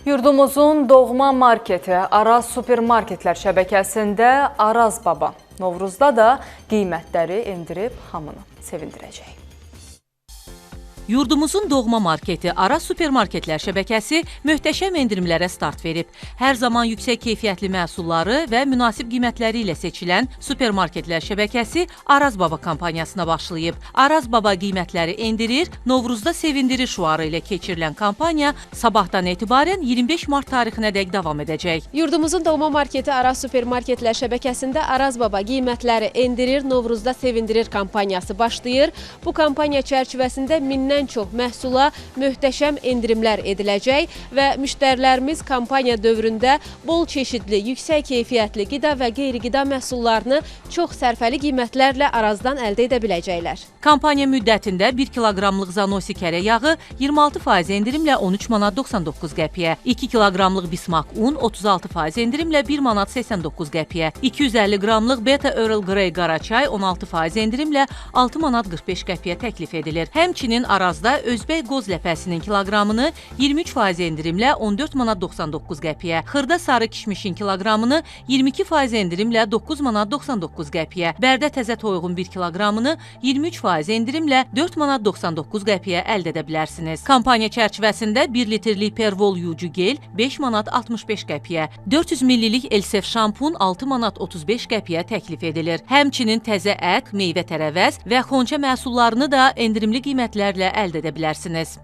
Yurdumuzun doğma marketi Araz supermarketlər şəbəkəsində Araz Baba Novruzda da qiymətləri endirib hamını sevindirəcək. Yurdumuzun doğma marketi Araz supermarketlər şəbəkəsi möhtəşəm endirimlərə start verib. Hər zaman yüksək keyfiyyətli məhsulları və münasib qiymətləri ilə seçilən supermarketlər şəbəkəsi Araz Baba kampaniyasına başlayıb. Araz Baba qiymətləri endirir, Novruzda sevindirir şüarı ilə keçirilən kampaniya sabahdan etibarən 25 mart tarixinədək davam edəcək. Yurdumuzun doğma marketi Araz supermarketlər şəbəkəsində Araz Baba qiymətləri endirir, Novruzda sevindirir kampaniyası başlayır. Bu kampaniya çərçivəsində mindən çox məhsula möhtəşəm endirimlər ediləcək və müştərilərimiz kampaniya dövründə bol çeşidli, yüksək keyfiyyətli qida və qeyri-qida məhsullarını çox sərfəli qiymətlərlə Arazdan əldə edə biləcəklər. Kampaniya müddətində 1 kiloqramlıq Zanosi kərə yağı 26% endirimlə 13 manat 99 qəpiyə, 2 kiloqramlıq Bismak un 36% endirimlə 1 manat 89 qəpiyə, 250 qramlıq Beta Earl Grey qara çay 16% endirimlə 6 manat 45 qəpiyə təklif edilir. Həmçinin Arazda Özbək qoz ləpəsinin kiloqramını 23% endirimlə 14 manat 99 qəpiyə, xırda sarı kişmişin kiloqramını 22% endirimlə 9 manat 99 qəpiyə, Bərdə təzə toyuğun 1 kiloqramını 23% endirimlə 4 manat 99 qəpiyə əldə edə bilərsiniz. Kampaniya çərçivəsində 1 litrlik Pervol yucu gel 5 manat 65 qəpiyə, 400 millilik Elsef şampun 6 manat 35 qəpiyə təklif edilir. Həmçinin təzə ət, meyvə tərəvəz və xonça məhsullarını da endirimli qiymətlərlə əldə edə bilərsiniz.